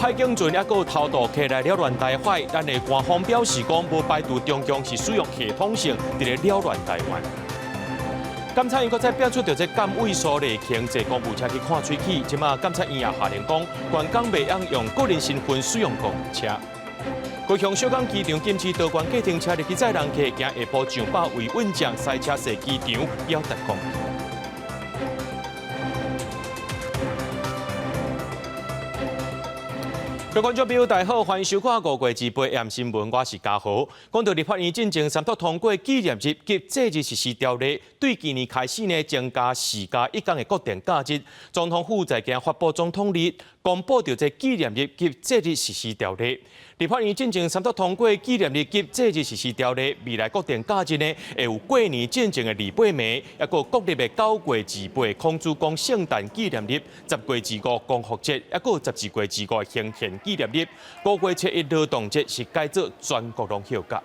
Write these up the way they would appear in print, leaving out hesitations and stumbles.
海警船抑閣偷渡客來擾亂台海，咱的官方表示講，無排除中共是使用系統性佇咧擾亂台灣。監察院閣再變出著這監委蘇麗瓊坐公務車去看喙齒，這馬監察院也下令講，員工袂用用個人身份使用公務車。高雄小港機場禁止多關計程車入去載人客，驚下晡上百維穩將塞車踅機場，表達抗議。各位觀眾朋友，大家好，歡迎收看五月二八晚新聞，我是嘉豪。講到立法院進前三讀通過紀念日及祭日實施條例，對今年開始呢增加事假一工的國定假日。總統府在今發布總統令，公布著這紀念日及祭日實施條例。立法院進前三讀通過紀念日及祭日實施條例，未來國定假日呢會有過年進前的二八暝，抑閣國曆的9月28孔子公聖誕紀念日，10月25光復節，抑閣12月25行憲紀念日，5月7日勞動節是改做全國攏休假。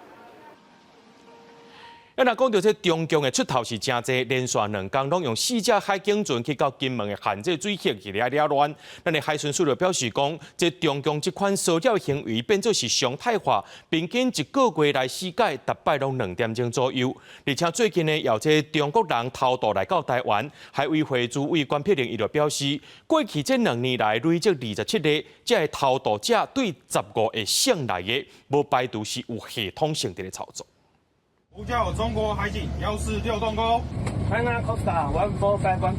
啊，若講著這中共的出頭是誠濟，連續兩工攏用四隻海警船去到金門的限制水域去遐擾亂。咱的海巡署就表示講，這中共這款騷擾行為變做是常態化，平均一個月來四擺，逐擺攏2點鐘左右。而且最近呢，有這中國人偷渡來到台灣，海委會主委關碧玲伊就表示，過去這2年來累積27個，這个偷渡者對15個省來的，無排除是有系統性佇咧操作。呼叫中國海警14六洞溝。 China Coast Guard 14513。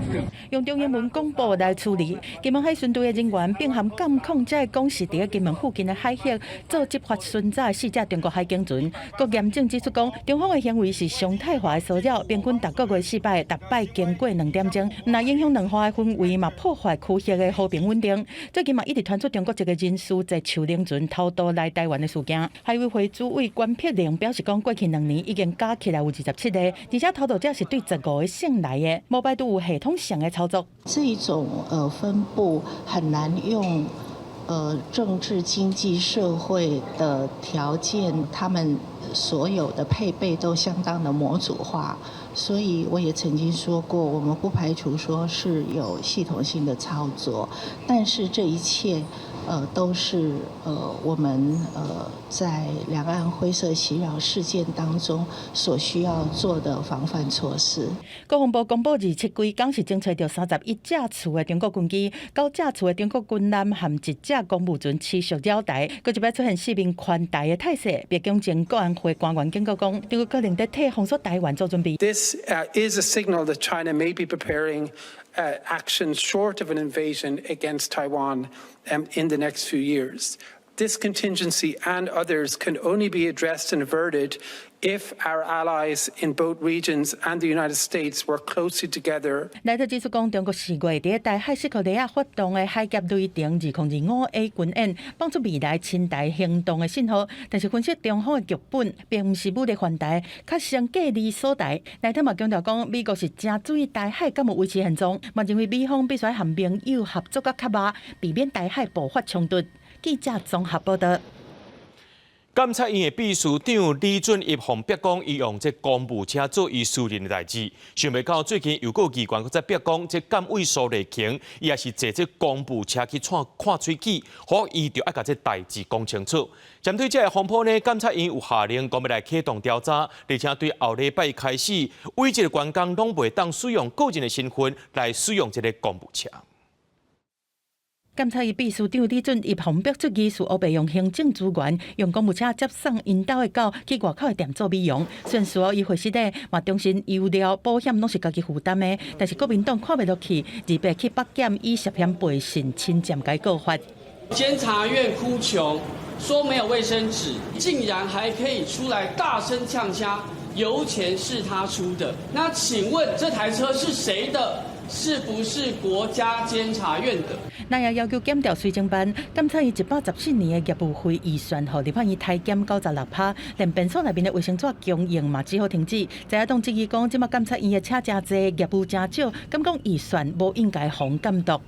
用中英文廣播來處理。金門海巡隊的人員並含監控，這個講是佇金門附近的海域做執法巡查的四隻中國海警船。閣嚴正指出講，中方的行為是常態化的騷擾，平均逐個月四擺，逐擺經過2點鐘，毋但影響兩岸的氛圍，嘛破壞區域的和平穩定。最近嘛一直傳出中國籍的人士坐樹靈船偷渡來台灣的事件。海委會主委關碧玲表示講，過去兩年已經加起來有27個，而且偷渡者是對15個省來的，無排除有系統性的操作。這種分布很難用政治、經濟、社會的條件，他們所有的配備都相當的模組化，所以我也曾經說過，我們不排除說是有系統性的操作，但是這一切都是我們在兩岸灰色襲擾事件當中所需要做的防範措施。國防部公布27規工是偵測著31架次的中國軍機、9架次的中國軍艦和一隻公務船持續擾台，閣一擺出現四面環台的態勢。白宮前國安會官員警告講，中國可能佇替封鎖台灣做準備。 This is a signal that China may be preparing actions short of an invasion against Taiwan in the next few years. This contingency and others can only be addressed and averted if our allies in both regions and the United States work closely together. 萊特指出講，中國四月佇台海西伯利亞發動的海峽雷霆2025 A 軍演，放出未來侵台行動的信號。但是分析中方的劇本，並毋是武力犯台，較先隔離鎖台。萊特嘛強調講，美國是誠注意台海敢有維持現狀，嘛認為美方必須和盟友合作較較密，避免台海爆發衝突。記者綜合報道。監察院的秘書長李俊逸予人逼講，伊用這公務車做伊私人的代誌。想袂到最近又閣有議員閣再逼講，這監委蘇麗瓊，伊也是坐這公務車去看看喙齒，予伊就愛共這代誌講清楚。針對這个風波呢，監察院有下令講欲來啟動調查，而且對後禮拜開始，每一个員工攏袂當使用個人的身份來使用這个公務車。監察院秘書長李俊逸予人逼出疑似烏白用行政資源，用公務車接送𪜶兜的狗去外口的店做美容。雖然事後伊回釋咧，嘛重申油料保險攏是家己負擔的，但是國民黨看袂落去，28去北檢以涉嫌背信侵佔共告發。監察院哭窮，說沒有衛生紙，竟然還可以出來大聲嗆聲，油錢是他出的。那請問這台車是誰的？是不是國家監察院的？那也要求檢調水政辦，監察院114年的業務費預算，予立法院刣減96%，連便所內面的衛生紙供應嘛只好停止。在野黨質疑講，這馬監察院的車誠濟，業務誠少，敢講預算無應該予監督。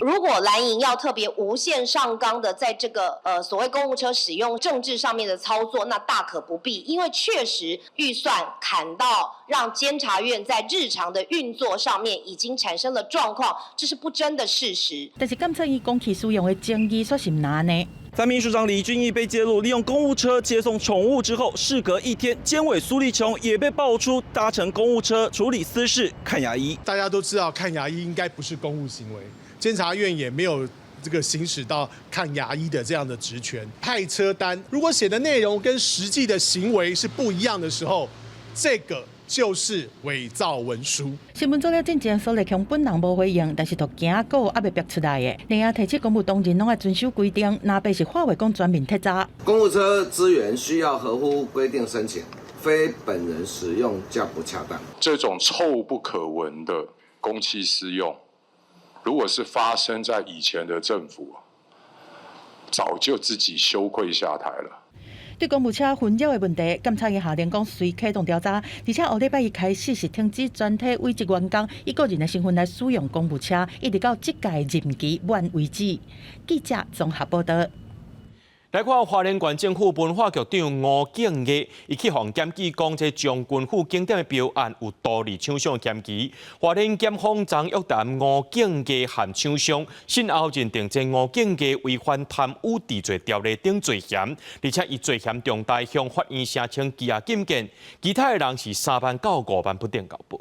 如果藍營要特別無限上綱的在這個所謂公務車使用政治上面的操作，那大可不必，因為確實預算砍到讓監察院在日常的運作上面已經產生了狀況，這是不爭的事實。但是監察院公器私用的爭議煞是毋按呢。在秘書長李俊毅被揭露利用公務車接送寵物之後，事隔一天，監委蘇立瓊也被爆出搭乘公務車處理私事看牙醫。大家都知道看牙醫應該不是公務行為，監察院也沒有這個行使到看牙醫的這樣的職權。派車單如果寫的內容跟實際的行為是不一樣的時候，這個就是偽造文書。新聞做了進前，蘇立瓊本人無回應，但是都驚告猶未逼出來的。另外提醒公務當然攏愛遵守規定，若欲是話話講全面徹查。公務車資源需要合乎規定申請，非本人使用較不恰當。這種臭不可聞的公器私用，如果是發生在以前的政府，早就自己羞愧下台了。對公務車紛擾的問題，監察院下令講隨啟動調查，而且後禮拜一開始是停止全體委職員工以個人的身份來使用公務車，一直到這屆任期滿為止。記者綜合報道。來看花蓮縣政府文化局長吳敬業，伊去予人檢舉講，這將軍府景點的標案有圖利廠商嫌疑。花蓮檢方昨約談吳敬業和廠商，審後認定這吳敬業違反貪污治罪條例等罪嫌，而且伊罪嫌重大，向法院聲請羈押禁見。其他的人是3萬到5萬不等交保。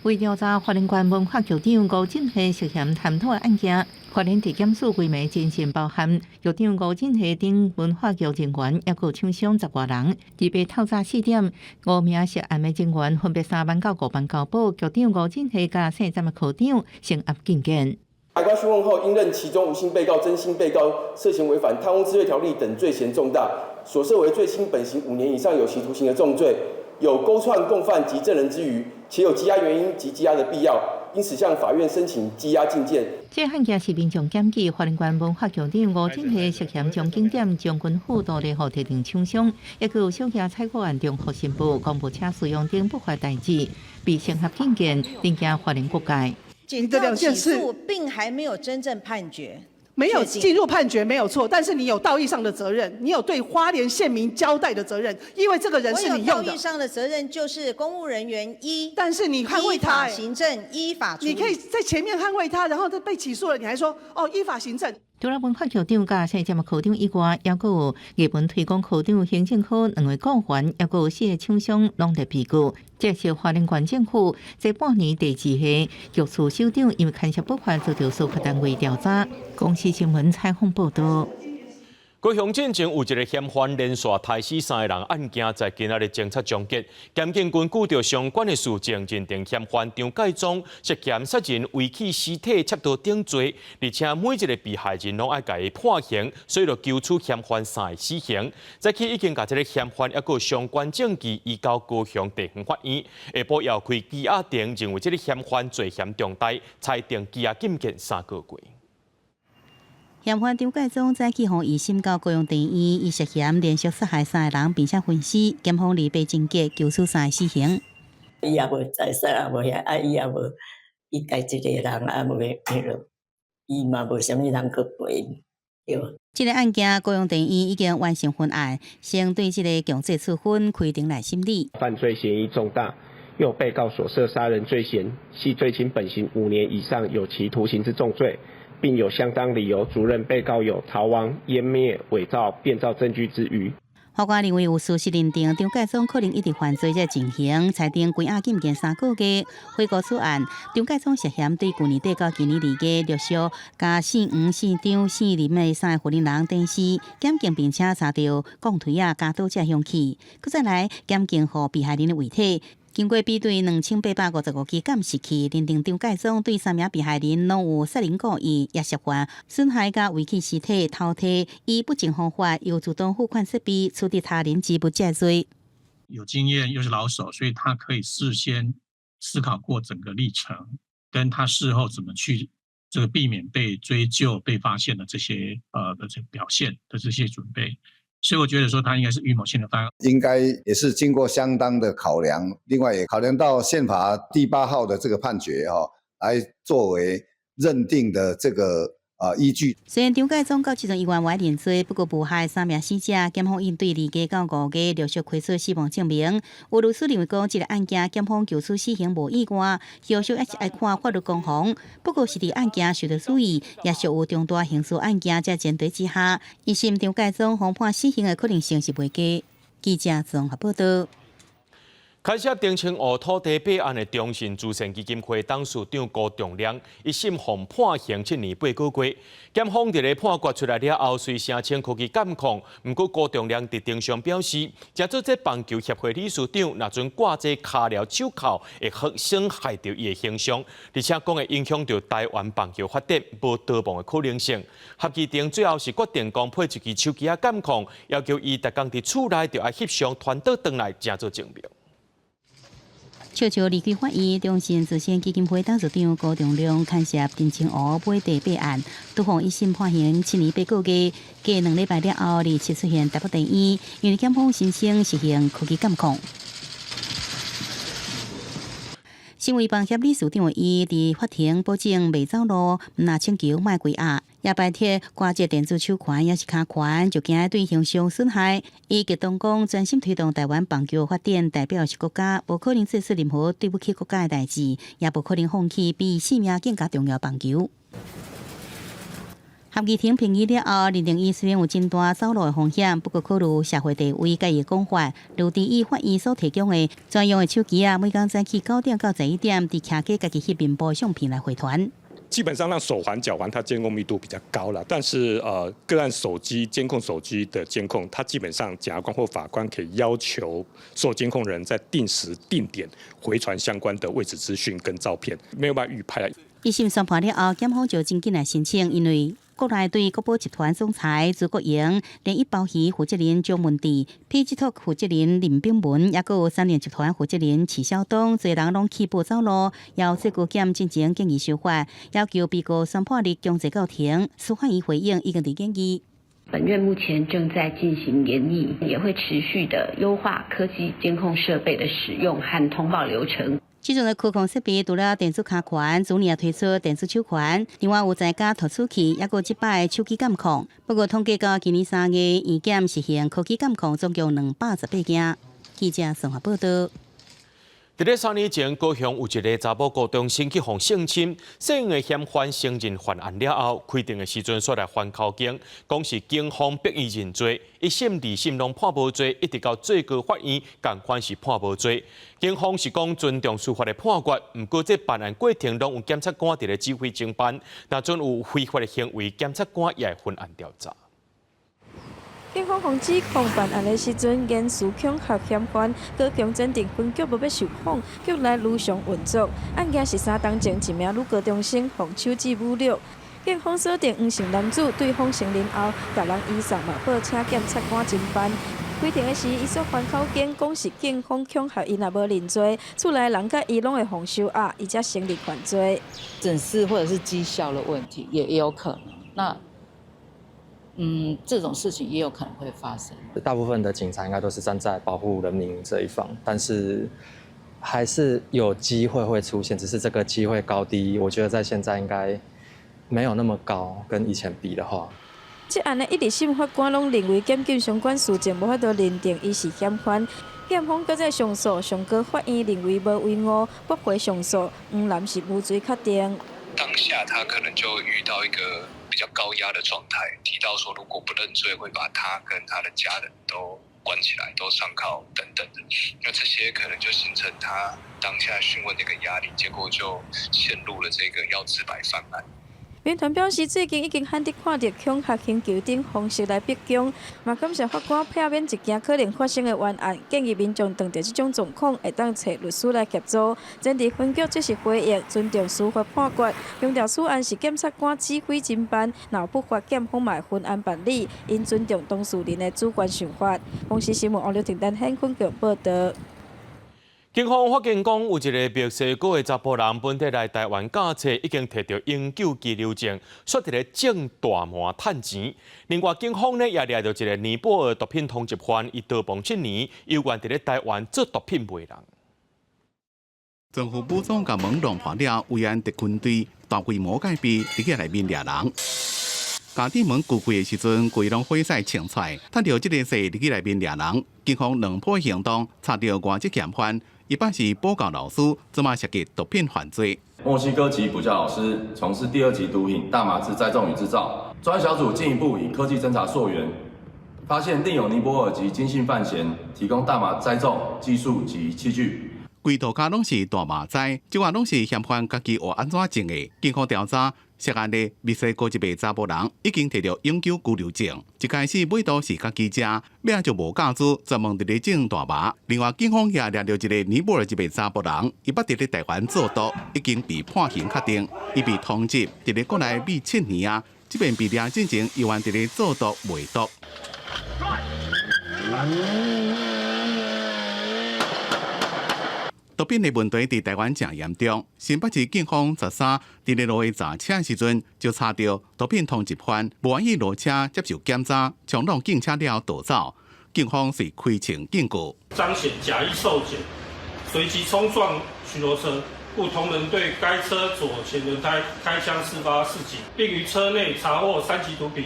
為調查花蓮縣文化局長吳振夏涉嫌貪貪的案件，花蓮地檢署規暝偵訊包含局長吳振夏等文化局人員，抑閣有廠商十外人。佇白透早4點，五名涉案的人員分別3萬到5萬交保，局長吳振夏佮姓詹的科長聲押禁見。海關訊問後，應認其中吳姓被告、曾姓被告涉嫌違反貪污治罪條例等罪嫌重大，所涉為最輕本刑5年以上有期徒刑的重罪，有勾串共犯及證人之虞，且有羈押原因及羈押的必要，因此向法院申請羈押禁見。這案件是民眾檢舉，花蓮縣文化局長吳振夏涉嫌將景點將軍府圖利予特定廠商，抑閣有小額採購案中予申報公務車使用等不法代誌，被聲押禁見，震驚花蓮各界。你的兩件事並還沒有真正判決，沒有進入判決沒有錯，但是你有道義上的責任，你有對花蓮縣民交代的責任，因為這個人是你用的。道義上的責任就是公務人員一，但是你捍衛他，行政依法處理。你可以在前面捍衛他，然後他被起訴了，你還說哦依法行政。除了文化局長佮姓詹的科長以外，抑閣有藝文推廣科長、行政科兩位僱員，抑閣有四個廠商攏佇被告。這是花蓮縣政府這半年第二個局處首長因為牽涉不法遭到司法單位調查。公視新聞採訪報道。高雄進前有一個嫌犯連續刣死三個人案件，在今仔日偵查終結，檢警根據著相關的事證，認定嫌犯張介忠涉嫌殺人、遺棄屍體、竊盜等罪，而且每一個被害人攏愛共伊判刑，所以就求處嫌犯三個死刑。早起已經共這个嫌犯抑閣相關證據移交高雄地方法院，下晡召開羈押庭，認為這个嫌犯罪嫌重大，裁定羈押禁見3個月。嫌犯張介忠早起予移審到高雄地院，伊涉嫌連續殺害三個人，並且分屍，檢方禮拜偵結求處三個死刑。伊也無財產，也無遐，啊，伊也無，伊家一個人，也無彼落，伊嘛無啥物人去陪，對。這个案件，高雄地院已經完成分案，先對這个強制處分開庭來審理。犯罪嫌疑重大，又被告所涉殺人罪嫌係最輕本刑5年以上有期徒刑之重罪。並有相當理由足認被告有逃亡、湮滅、偽造、變造證據之虞。法官認為有事實認定張介忠可能一直犯罪這情形，裁定關押禁見3個月。悔過此案，張介忠涉嫌對舊年底到今年2月陸續共姓黃、姓張、姓林的三个婦人人電視檢警，並且查著鋼錘仔、鉸刀這兇器，閣再來檢警予被害人的遺體。經過比對2855支監視器，認定張介忠對三名被害人攏有殺人故意，也涉犯損害佮遺棄屍體、偷提以不正方法由自動付款設備取得他人之物這罪。有經驗又是老手，所以他可以事先思考過整個歷程，跟他事後怎麼去這個避免被追究、被發現的這些的這表現的這些準備。所以我覺得說他應該是預謀性的犯案，應該也是經過相當的考量，另外也考量到憲法第8號的這個判決哈，來作為認定的這個依據。雖然張介總到這陣猶原無認罪，不過無害三名死者，檢方應對2月到5月陸續開出死亡證明。有律師認為講，這個案件檢方求處死刑無意外，後續也是愛看法律攻防。不過是佇案件受到注意，也屬有重大刑事案件這前提之下，一審張介總予判死刑的可能性是袂低。記者綜合報道。牽涉澄清湖土地弊案的中信慈善基金會董事長辜仲諒，一審予判刑7年8個月。檢方佇咧判決出來了後，遂聲稱科技監控。毋過辜仲諒佇庭上表示，成做這棒球協會理事長，若準掛這跤鐐手銬，會損害著伊的形象，而且講會影響著台灣棒球發展，無逃亡的可能性。合議庭最後是決定講配一支手機仔監控，要求伊逐工佇厝內著愛翕相傳倒轉來，成做證明。悄悄離開法院，中信慈善基金會董事長辜仲諒牽涉澄清湖買地弊案，拄予一審判刑7年8個月。過2禮拜了後，27出現台北地院，因為檢方申請實行科技監控。身為棒協理事長的伊，佇法庭保證袂走路，毋若請求莫跪壓，也拜託掛這電子手環抑是跤環，就驚對形象損害。伊激動講，專心推動台灣棒球發展，代表是國家，無可能做出任何對不起國家的代誌，也無可能放棄比性命更加重要棒球。合議庭評議了後，認定伊雖然有真大走路的風險，不過考慮社會地位佮伊的講法，律師以法院所提供的專用的手機仔，每工早起9點到11點，佇徛家家己翕面部相片來回傳。基本上，讓手環、腳環，它監控密度比較高了。但是，個案手機監控手機的監控，它基本上檢察官或法官可以要求受監控人在定時定點回傳相關的位置資訊跟照片，沒有辦法預拍。一審宣判了後，檢方就真緊來申請，因為國內對國寶集團總裁朱國榮、聯一鮑魚負責人張文智、PG Talk 負責人林炳文，抑閣有三聯集團負責人池曉東，濟人攏棄保走路，由最高檢進行建議修法，要求被告宣判日強制到庭。司法院回應已經佇研議。本院目前正在進行研議，也會持續的優化科技監控設備的使用和通報流程。這陣的科控設備除了電子跤環，去年也推出電子手環，另外有在家讀取器，抑閣這擺手機監控。不過統計到今年3月，院檢實行科技監控總共218件。記者綜合報道。佇咧3年前，高雄有一个查某高中生去予性侵，姓的嫌犯承認犯案了後，開庭的時陣煞來翻口供，講是警方逼伊認罪，一審、二審攏判無罪，一直到最高法院仝款是判無罪。警方是講尊重司法的判決，毋過這辦案過程攏有檢察官佇咧指揮偵辦，若準有非法的行為，檢察官也會分案調查。警方予指控辦案的時陣，言辭恐嚇嫌犯，高雄前鎮分局無欲受訪，局內如常運作。案件是3冬前，一名女高中生予手指侮辱，警方鎖定黃姓男子，對方承認後，共人移送嘛報請檢察官偵辦。開庭的時，伊煞翻口供，講是警方恐嚇伊，若無認罪，厝內人佮伊攏會予收押，伊才承認犯罪。整飾或者是績效的問題，也有可能。那這種事情也有可能會發生。大部分的警察應該都是站在保護人民這一方，但是還是有機會會出現，只是這個機會高低，我覺得在現在應該沒有那麼高，跟以前比的話。這案的一二審法官攏認為檢警相關事證無法度認定伊是嫌犯，檢方閣再上訴，上高法院認為無違誤，駁回上訴，黃男是無罪確定。當下他可能就遇到一個比較高壓的狀態，提到說如果不認罪，會把他跟他的家人都關起來，都上銬等等的。那這些可能就形成他當下訊問的一個壓力，結果就陷入了這個要自白犯案。民團表示，最近已經罕得看著恐嚇、刑求等方式來逼供，嘛感謝法官避免一件可能發生的冤案，建議民眾遇著這種狀況，會當揣律師來協助。前鎮分局則是回應尊重司法判決，強調此案是檢察官指揮偵辦，若有不法，檢方嘛會分案辦理，應尊重當事人的主觀想法。公視新聞王劉婷丹現分局報道。警方發現講，有一个墨西哥的查埔人本地來台灣駕車，已經提著永久居留證，煞佇咧種大麻趁錢。另外，警方呢也掠著一个尼泊爾毒品通緝犯，伊逃亡7年，猶原佇咧台灣做毒品賣人。政府武裝共門弄破了，維安特勤隊大規模戒備佇個內面掠人。家己門關開的時陣，規攏火勢衝出來，趁著這个勢入去內面掠人。警方兩波行動，查著外籍嫌犯，伊捌是補教老師，這馬涉及毒品犯罪。墨西哥籍補教老師從事第二級毒品大麻之栽種與製造。專案小組進一步以科技偵查溯源，發現另有尼泊爾籍金姓犯嫌提供大麻栽種技術及器具。規塗跤攏是大麻栽，這寡攏是嫌犯家己學按怎種的。警方調查，涉案的墨西哥籍的查埔人已經提著永久居留證。一開始買毒是家己食，尾仔就無教主專門佇咧種大麻。另外，警方也掠著一个尼泊爾籍的查埔人，伊捌佇咧台灣做毒，已經被判刑確定，伊被通緝佇咧國內匿7年啊，這擺被掠進前，猶原佇咧做毒賣毒。毒品的問題佇台灣誠嚴重。新北市警方13佇咧路的查車時陣，就查著毒品通緝犯，無願意落車接受檢查，衝撞警車了逃走。警方是開槍警告。彰顯假意受檢，隨即衝撞巡邏車，故同仁對該車左前輪胎開槍四發示警，並於車內查獲三級毒品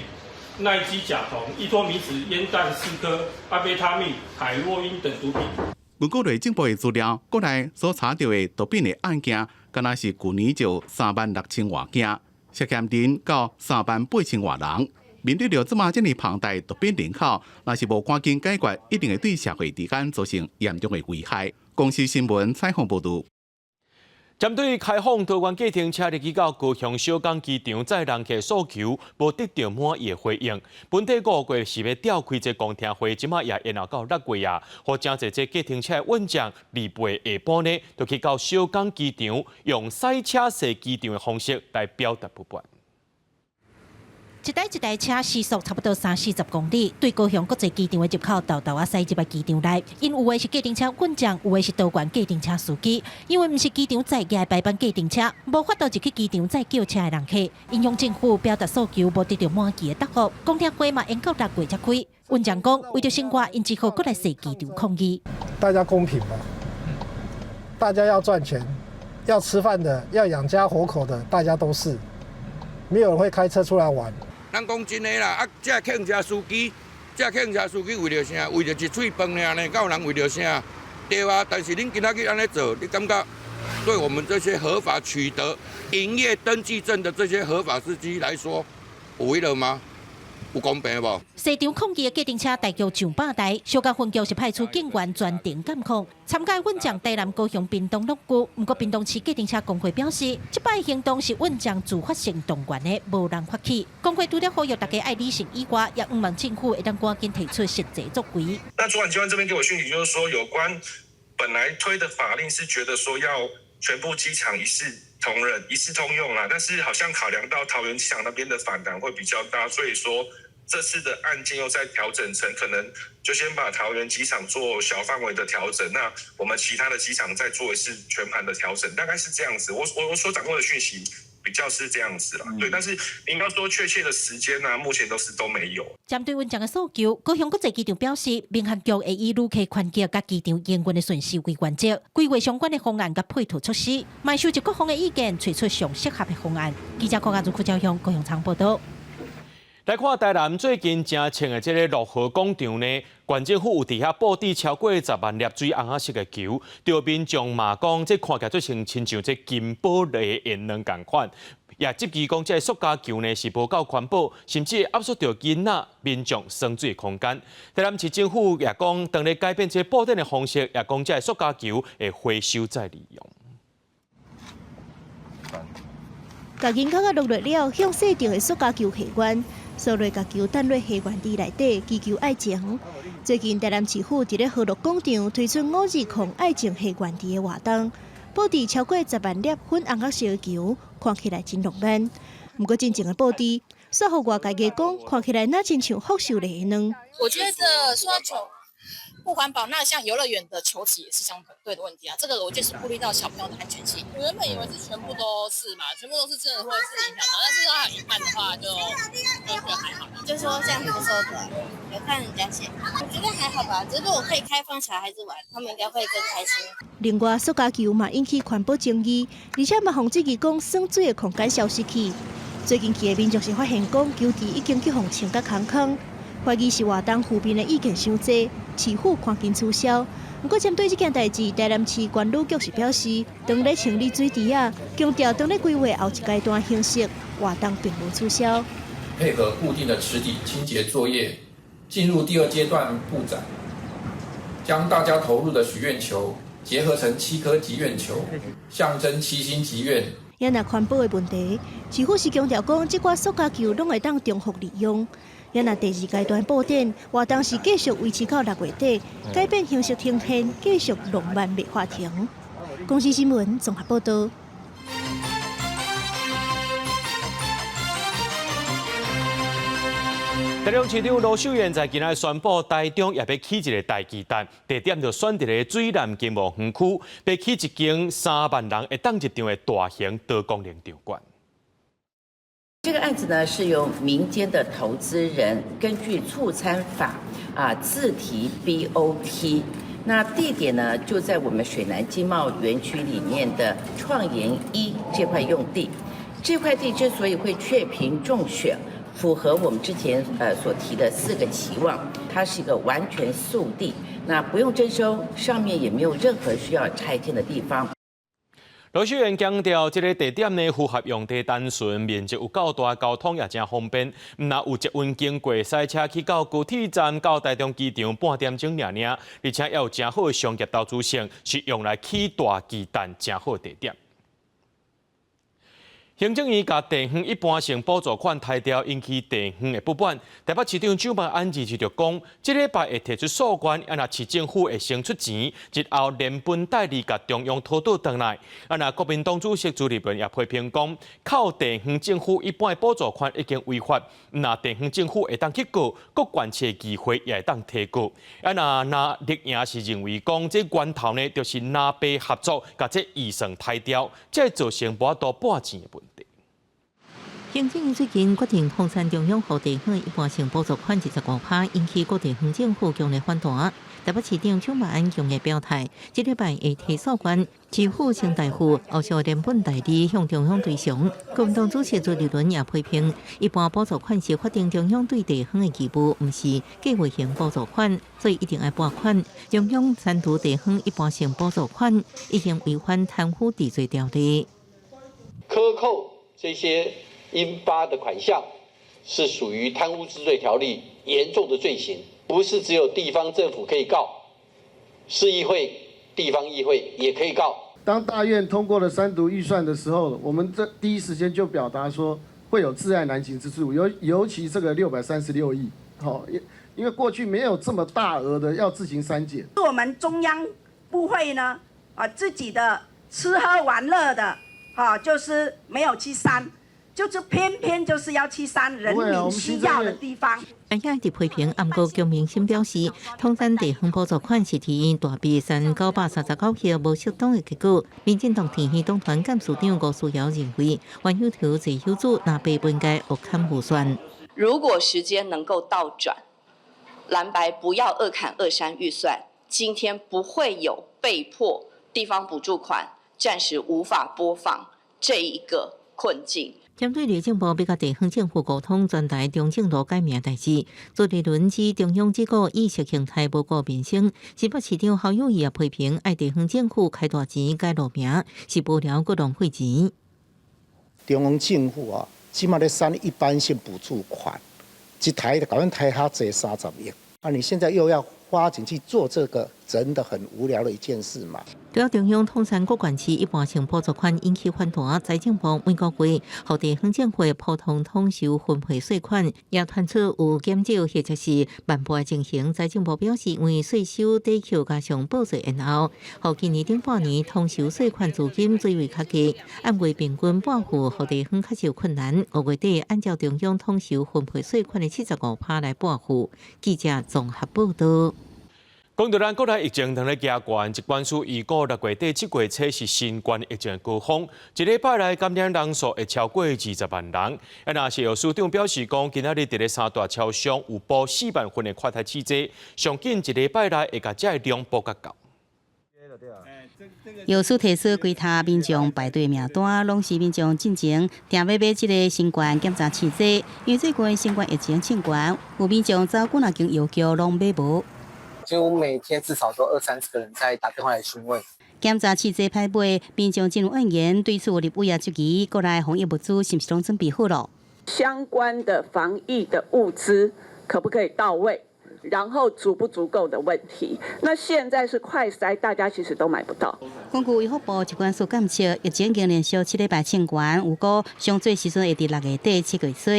奈基甲酮、依托咪酯、煙彈4顆、安非他命、海洛因等毒品。根據內政部的資料，國內所查著的毒品的案件，敢若是舊年就3萬6千外件，涉嫌人到3萬8千外人。面對著這麼這麼龐大毒品人口，若是無趕緊解決，一定會對社會治安造成嚴重的危害。公視新聞採訪報導。針對開放桃園計程車入去到高雄小港機場載人客訴求，無得著滿意的回應。本底5月是欲調開這公聽會，這馬也延後到6月啊。予誠濟這計程車運將28下晡呢，就去到小港機場，用賽車踅機場的方式來表達不滿。一台一台車時速差不多30-40公里，對高雄國際機場的入口沓沓仔駛入來機場內。𪜶有的是計程車運將，有的是桃園計程車司機。因為毋是機場載客的排班計程車，無法度入去機場載轎車的人客。𪜶向政府表達訴求，無得著滿意的答覆。公聽會嘛延到6月才開。運將講，為著生活，𪜶只好閣來踅機場抗議。大家公平嘛？大家要賺錢，要吃飯的，要養家活口的，大家都是，沒有人會開車出來玩。咱講真的啦，啊，這客車司機，這客車司機為著啥？為著一喙飯爾呢？敢有人為著啥？對啊，但是恁今仔日按呢做，你感覺對我們這些合法取得營業登記證的這些合法司機來說，有彼落嗎？有公平無？現場抗議的計程車大約上百台，小港分局是派出警員全程監控。參加運將台南、高雄、屏東攏有，毋過屏東市計程車公會表示，這擺行動是運將自發性動員的，無人發起。公會除了呼籲大家愛理性以外，也向望政府會當趕緊提出實際作為。那主管機關這邊給我訊息，就是說有關本來推的法令是覺得說要全部機場一視同仁、一視通用啦，但是好像考量到桃園機場那邊的反彈會比較大，所以說這次的案件又再調整成可能就先把桃園機場做小範圍的調整，那我們其他的機場再做一次全盤的調整，大概是這樣子。我所掌握的訊息比較是這樣子啦，對。但是應該說確切的時間呢，目前都是都沒有。針對運將的訴求，高雄國際機場表示，民航局會以旅客權益佮機場營運的順序為原則，規劃相關的方案佮配套措施，嘛收集各方的意見，揣出上適合的方案。記者郭家如、郭昭雄、高雄場報導。來看台南最近誠衝的這个樂和廣場呢，縣政府有佇遐布置超過10萬粒水紅仔色的球，著民眾嘛講，這看起來做成親像這金寶的煙卵仝款，也質疑講這个塑膠球呢是無夠環保，甚至壓縮著囡仔民眾耍水的空間。台南市政府也講，當咧改變這个布展的方式，也講這个塑膠球會回收再利用。共銀殼仔落落了，向細條的塑膠球還原。所落共球擲落還原池內底，祈求愛情。最近台南市府佇咧河樂廣場推出520愛情還原池的活動，布置超過10萬粒粉紅仔色的球，看起來真浪漫。毋過真正的布置，煞予外界講，看起來若親像福壽螺的卵。我覺得說球不環保，那像遊樂園的球池也是相對的問題啊。這個我就是顧慮到小朋友的安全性。我原本以為是全部都是嘛，全部都是真的會是影響到，但是它有一半的話就覺得還好。就說像他說的，有看人家寫，我覺得還好吧。如果我可以開放小孩子玩，他們應該會更開心。另外，塑膠球嘛引起環保爭議，而且嘛予質疑講耍水的空間消失去。最近期的民眾是發現講球池已經去予清甲空空，懷疑是活動負面的意見傷濟，市府趕緊取消。毋過針對這件代誌，台南市觀旅局是表示，當咧清理水池仔，強調當咧規劃後一階段形式，活動並無取消。配合固定的池底清潔作業，進入第二階段佈展，將大家投入的許願球結合成七顆吉願球，象徵七星吉願。也若環保的問題，市府是強調講，這寡塑膠球攏會當重複利用。也若第二階段布展活動是繼續維持到6月底，改變形式呈現，繼續浪漫袂喊停。公視新聞綜合報導。台中市長盧秀燕在今仔宣布，台中也欲起一个大巨蛋，地點就選佇个水湳金湖園區，欲起一間3萬人會當入場的大型多功能場館。這個案子呢，是由民間的投資人根據促參法啊自提 BOT，那地點呢就在我們水湳經貿園區裡面的創研一這塊用地。這塊地之所以會雀屏中選，符合我們之前所提的4個期望，它是一個完全速地，那不用徵收，上面也沒有任何需要拆遷的地方。盧秀燕強調，這个地點呢符合用地單純，面積有夠大，交通也真方便。毋若有捷運經過，駛車去到高鐵站、到台中機場半點鐘爾爾，而且也有真好的商業投資性，是用來起大巨蛋真好的地點。行政院共地方一般性補助款刣掉，引起地方的不滿。台北市長蔣萬安日就講，這禮拜會提出訴願，啊若市政府會先出錢，日後連本帶利共中央討倒轉來。啊若國民黨主席朱立倫也批評講，扣地方政府一般的補助款已經違法，若地方政府會當去告，各縣市的議會也會當提告。啊若綠營是認為講，這源頭呢就是藍白合作，共這預算刣掉，這會造成無法度撥錢的問題。行政院最近決定封殺中央予地方一般性補助款25%，引起各地方政府強烈反彈。台北市長蔣萬安強烈表態，這禮拜會提訴願，市府先代付，後續連本帶利向中央追償。國民黨主席朱立倫也批評，一般補助款是法定中央對地方的義務，毋是計劃型補助款，所以一定愛撥款。中央刪除地方一般性補助款，已經違反貪污治罪條例。克扣這些應發的款項，是屬於貪污治罪條例嚴重的罪行，不是只有地方政府可以告，市議會、地方議會也可以告。當大院通過了三讀預算的時候，我們這第一時間就表達說會有窒礙難行之處，尤其這個636億，好，因為過去沒有這麼大額的要自行刪減。我們中央部會呢，啊，自己的吃喝玩樂的，啊，就是沒有去刪。就是偏偏就是要去刪人民需要的地方。安也佇批評，毋過姜明心表示，統戰地方補助款是提大筆刪939億無適當的結果。民進黨田園黨團幹事長吳思瑤認為，冤有頭債有主，藍白不應該惡砍預算。如果時間能夠倒轉，藍白不要二砍二刪預算，今天不會有被迫地方補助款暫時無法撥放這一個困境。針對內政部欲共地方政府溝通，全台中正路改名代誌，朱立倫指中央這個意識形態無顧民生。新北市長侯友宜也批評，愛地方政府開大錢改路名是無聊閣浪費錢。中央政府啊，這馬咧刪一般性補助款，一刣就共阮刣較濟30億，啊，你現在又要花錢去做這個，真的很無聊的一件事嘛。除了中央統三各縣市一般性補助款引起反彈，財政部每個月予地方政府普通統收分配稅款，也傳出有減少或者是慢撥的情形。財政部表示，因為稅收抵扣加上報稅延後，予今年頂半年統收稅款資金水位較低，按月平均撥付予地方較受困難。5月底按照中央統收分配稅款的75%來撥付。記者綜合報道。講到咱國內疫情當咧加懸，疾管署預估六月底、七月初是新冠疫情的高峰，一禮拜內感染人數會超過20萬人。啊，若是藥署長表示講，今仔日佇咧三大超商有補4萬份的快篩試劑，上緊一禮拜內會共這个量補較夠。藥署提出規塔民眾排隊名單，攏是民眾進前訂欲買這个新冠檢查試劑，因為最近新冠疫情衝懸，有民眾走幾若間藥局攏買無。幾乎每天至少都二三十個人在打電話來詢問。檢查試劑歹買，民眾真有怨言，對此立委也質疑，國內防疫物資是毋是攏準備好了？相關的防疫的物資可不可以到位？然後足不足夠的問題，那現在是快篩，大家其實都買不到。根據衛福部疾管署監測，疫情已經連續7禮拜衝懸，預估上濟時陣會佇6月底7月初，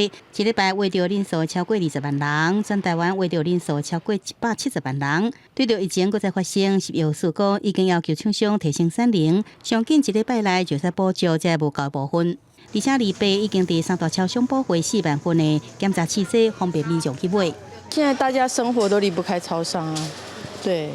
一禮拜確診人數超過20萬人，全台灣確診人數超過170萬人。對著疫情閣再發生，食藥署講已經要求廠商提升產能，上緊一禮拜內就使補足這無夠部分。而且禮拜已經佇三大超商補貨4萬份的檢查試劑，方便民眾去買。現在大家生活都離不開超商啊，對，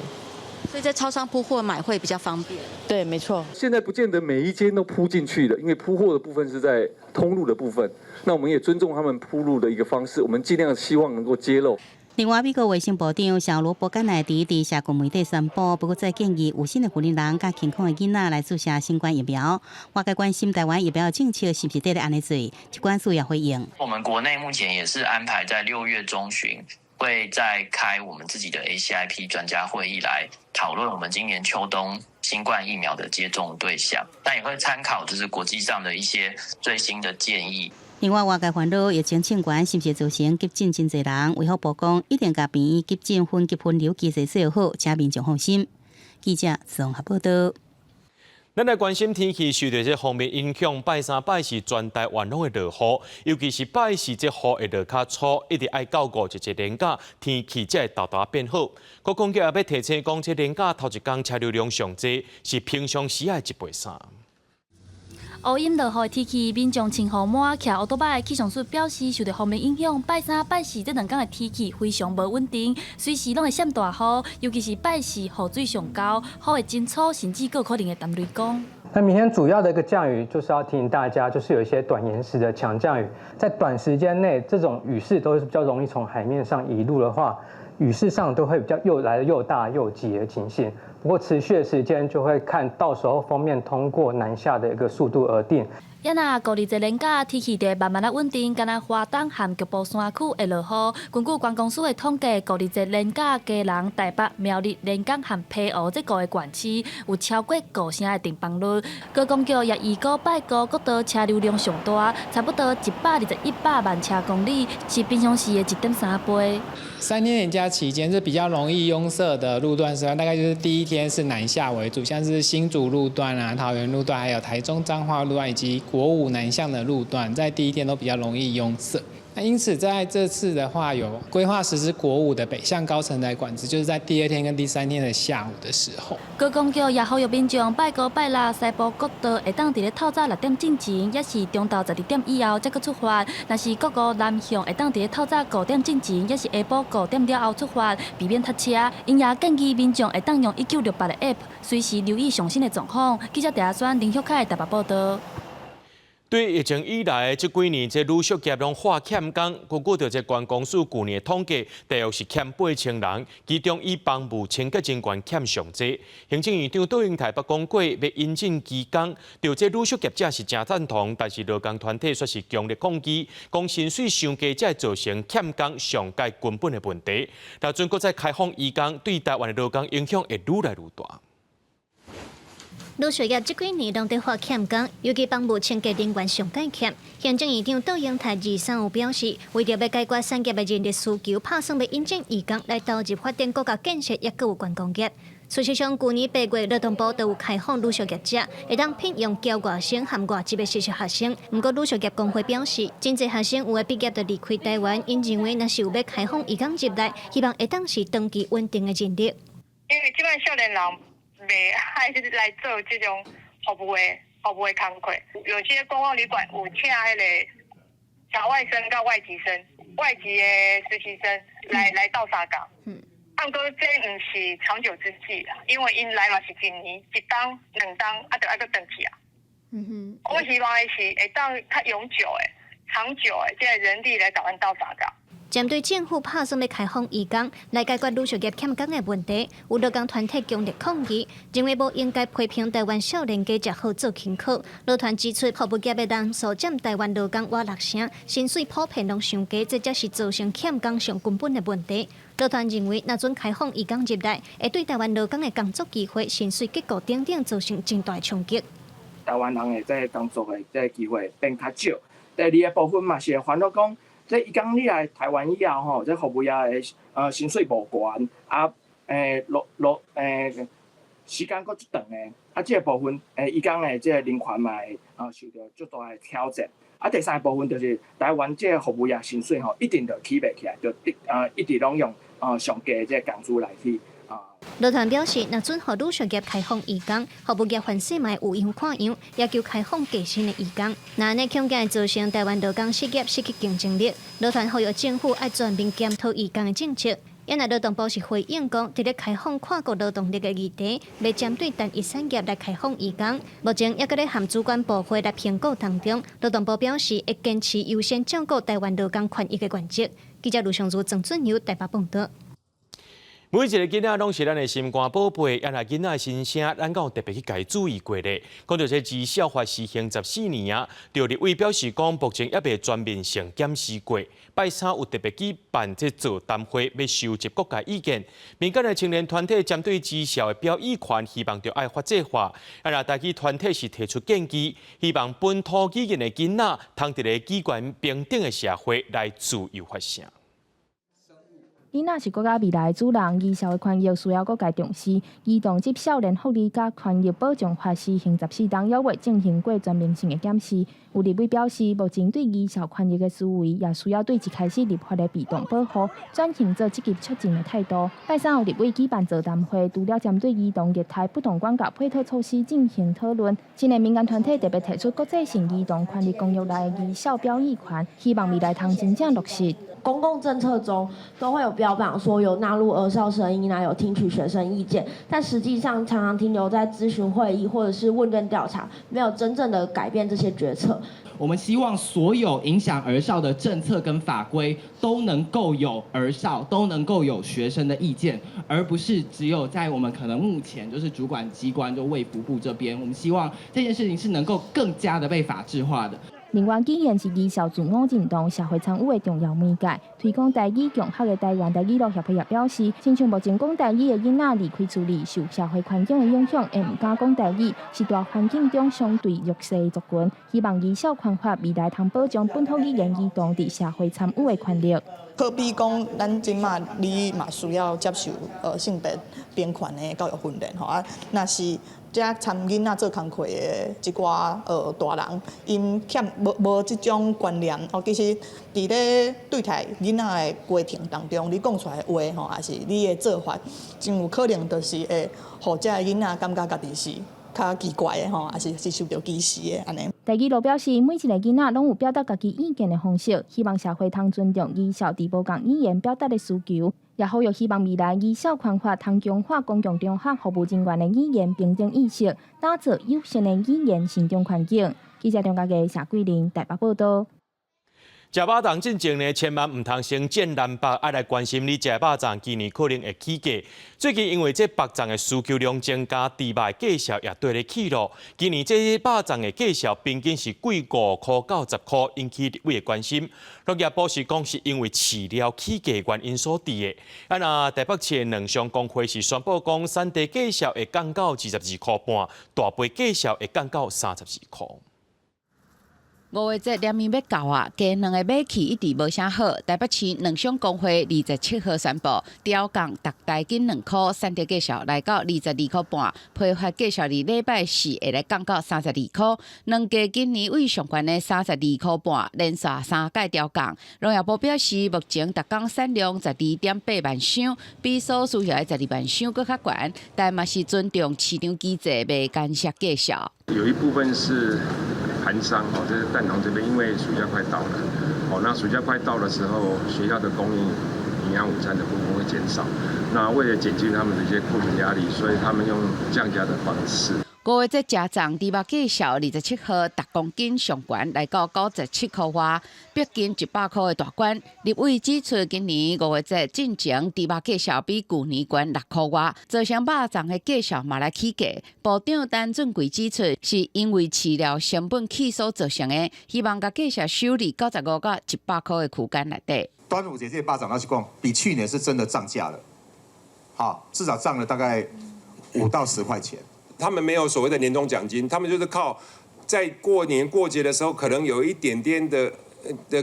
所以在超商鋪貨買會比較方便。對，沒錯。現在不見得每一間都鋪進去的，因為鋪貨的部分是在通路的部分，那我們也尊重他們鋪路的一個方式，我們盡量希望能夠揭露。另外，美國衛生部長小羅伯甘乃迪佇社群媒體宣布，不閣再建議有新的婦人佮健康的囡仔來注射新冠疫苗。外界關心台灣疫苗政策是毋是佇咧按呢做？疾管署也回應。我們國內目前也是安排在6月中旬會再開我們自己的 ACIP 專家會議來討論我們今年秋冬新冠疫苗的接種對象，但也會參考就是國際上的一些最新的建議。另外，外界煩惱疫情衝懸是毋是造成急診真濟人？衛福部講，一定共病院急診分級分流機制做好，請民眾放心。記者綜合報道。咱來關心天氣，受著這鋒面影響，拜三、拜四全台灣攏會落雨，尤其是拜四這雨會落較粗，一直愛到五一節連假，天氣才會沓沓變好。觀光局也欲提醒講，這連假頭一工車流量上濟，是平常時的一倍三。烏陰落雨的天氣，民眾穿雨帽騎歐多擺。氣象署表示，受著鋒面影響，拜三、拜四這兩工的天氣非常無穩定，隨時攏會閃大雨，尤其是拜四雨水上高，雨會真粗，甚至閣可能會澹雷公。那明天主要的一個降雨，就是要提醒大家，就是有一些短延時的強降雨，在短時間內，這種雨勢都是比較容易從海面上移入的話，雨勢上都會比較又來得又大又急的情形。不過持續的時間就會看到時候鋒面通過南下的一個速度而定。也若五二節連假天氣就慢慢仔穩定，干焦花東和局部山區會落雨。根據觀光署的統計，五二節連假基隆、台北、苗栗、連江和澎湖這五个縣市有超過5成的訂房率。觀光局也預估拜五國道車流量上大，差不多121百萬車公里，是平常時的1.3倍。 3天連假期間是比較容易擁塞的路段時段，大概就是第一天是南下為主，像是新竹路段啊、桃園路段，還有台中彰化路段以及國五南向的路段，在第一天都比較容易擁塞。那因此在這次的話，有規劃實施國五的北向高承載管制，就是在第二天跟第三天的下午的時候。觀光局也呼籲民眾拜五拜六西部國道會當佇咧透早6點進前，抑是中晝12點以後才閣出發；若是國五南向會當佇咧透早5點進前，抑是下晡5點了後出發，避免塞車。𪜶也建議民眾會當用1968的 App，隨時留意上新的狀況。記者鄭阿宣、林玉凱台北報道。對疫情以來，這幾年這旅宿業攏發欠工。根據著這觀光署舊年的統計，大約是欠8000人，其中以房務清潔人員欠上濟。行政院長卓榮泰捌講過，欲引進移工，對這旅宿業者是誠贊同，但是勞工團體卻是強烈抗議，講薪水傷低，才會造成欠工上蓋根本的問題。若準閣再開放移工，對台灣的勞工影響會愈來愈大。旅宿業這幾年攏佇發欠工，尤其房務清潔人員上蓋欠。行政院長卓榮泰23有表示，為著欲解決產業的人力需求，拍算欲引進移工來投入發展國家建設，抑閣有觀光業。事實上，舊年8月勞動部就有開放旅宿業者會當聘用僑外生和外籍的實習學生。毋過旅宿業公會表示，真濟學生有的畢業就離開台灣，𪜶認為若是有欲開放移工入來，希望會當是長期穩定的人力。因為這擺少年人袂愛來做這種服務的工課，有些觀光旅館有請彼个僑外生佮外籍生、外籍的實習生來鬥相共。啊，毋過這毋是長久之計啊，因為𪜶來嘛是一年、一冬、兩冬，啊，就愛閣轉去啊。我希望的是會當較永久的、長久的，這个人力來共阮鬥相共。針對政府拍算欲開放移工來解決旅宿業欠工的問題，有勞工團體強烈抗議，認為無應該批評台灣少年家食好做輕巧。勞團指出，服務業的人數佔台灣勞工倚六成，薪水普遍攏傷低，這才是造成欠工上根本的問題。勞團認為，若準開放移工入來，會對台灣勞工的工作機會、薪水結構等等造成真大的衝擊。台灣人的這个工作的這个機會變較少。第二个部分嘛是會煩惱講，這移工你來台灣以後吼，這服務業的薪水無懸，啊，落落時間閣足長的，啊，這个部分移工的這个人權嘛會受著足大的挑戰。啊，第三个部分就是台灣這个服務業薪水吼，一定就起袂起來，就一直攏用上低的這个工資來去。勞團表示，若準予旅宿業開放移工，服務業環勢嘛會有樣看樣，要求開放低薪的移工。若按呢恐驚會造成台灣勞工失業、失去競爭力。勞團呼籲政府愛全面檢討移工的政策。因為勞動部是回應講，佇咧開放跨國勞動力的議題，袂針對單一產業來開放移工。目前猶閣咧和主管部會來評估當中。勞動部表示，會堅持優先照顧台灣勞工權益的原則。記者盧尚如、曾俊友台北報導。每一个囡仔攏是咱的心肝寶貝，啊若囡仔的心聲，咱敢有特別去共伊注意過咧？講著這兒少法施行14年啊，著立委表示講，目前猶未全面性檢視過。拜三有特別舉辦這座談會，欲收集各界意見。民間的青年團體針對兒少的表意權，希望著愛法制化。啊若台語團體是提出建議，希望本土語言的囡仔，通佇咧語權平等的社會來自由發聲。囡仔是國家未來的主人，兒少的權益需要各界重視。兒童及少年福利佮權益保障法施行14冬，猶未進行過全面性的檢視。有立委表示，目前對兒少權益的思維，也需要對一開始立法的被動保護，轉型做積極促進的態度。拜三有立委舉辦座談會，除了針對兒童業態不同管教配套措施進行討論，真濟民間團體特別提出國際性兒童權利公約內的兒少表意權，希望未來通真正落實。公共政策中都會有標榜說有納入兒少聲音啊，有聽取學生意見，但實際上常常停留在諮詢會議或者是問卷調查，沒有真正的改變這些決策。我們希望所有影響兒少的政策跟法規都能夠有兒少，都能夠有學生的意見，而不是只有在我們可能目前就是主管機關就衛福部這邊。我們希望這件事情是能夠更加的被法制化的。另外，語言是兒少自我認同、社會參與的重要媒介。推廣台語共學的台灣台語路協會也表示，親像目前講台語的囡仔離開厝裡，受社會環境的影響，會毋敢講台語，是大環境中相對弱勢的族群。希望兒少權法未來通保障本土語言兒童佇社會參與的權利。好比講，咱這馬你嘛需要接受性別平權的教育訓練吼啊，若是這參囡仔做工課的這寡大人，𪜶欠無無這種觀念哦。其實佇咧對待囡仔的過程當中，你講出來的話吼，抑是你的做法，真有可能就是會予這个囡仔感覺家己是較奇怪的吼，抑是是受著歧視的按呢。台語路表示，每一个囡仔攏有表達家己意見的方式，希望社會通尊重兒少佇無仝語言表達的需求，也呼籲希望未來兒少權法通強化公共場合服務人員的語言平等意識，打造友善的語言成長環境。記者張家傑、謝桂玲台北報導。食肉粽進前呢，千萬毋通先戰藍白，愛來關心你食肉粽今年可能會起價。最近因為這肉粽的需求量增加，豬肉的價數也綴咧起落。今年這肉粽的價數平均是貴5塊到10塊，引起立委的關心。農業部是講是因為飼料起價原因所致的。啊，若台北市的卵商公會是宣布講，產地價數會降到22.5塊，大批價數會降到32塊。五月節連綿欲到啊，雞卵的買氣一直無啥好。台北市卵商公會27號宣布，調降逐台斤2塊，產地價數來到22.5塊，批發價數佇禮拜四會來降到32塊。卵價今年對上懸的32.5塊，連續三屆調降。農業部表示，目前逐工產量12.8萬箱，比所需要的12萬箱閣較懸，但嘛是尊重市場機制，袂干涉價數。有一部分是盤商哦，就是蛋農這邊，因為暑假快到了，哦，那暑假快到的時候，學校的供應營養午餐的部分會減少。那為了減輕他們的一些庫存壓力，所以他們用降價的方式。五月節食粽豬肉價數27號，逐公斤上懸來到97塊外，逼近100塊的大關。立委指出，今年五月節進前豬肉價數比舊年懸6塊外，造成肉粽的價數嘛來起價。部長陳俊貴指出，是因為飼料成本起數造成的，希望共價數收佇95到100塊的區間內底。端午節這個肉粽，老實講，比去年是真的漲價了，好，至少漲了大概5到10塊錢。他們沒有所謂的年終獎金，他們就是靠在過年過節的時候，可能有一點點的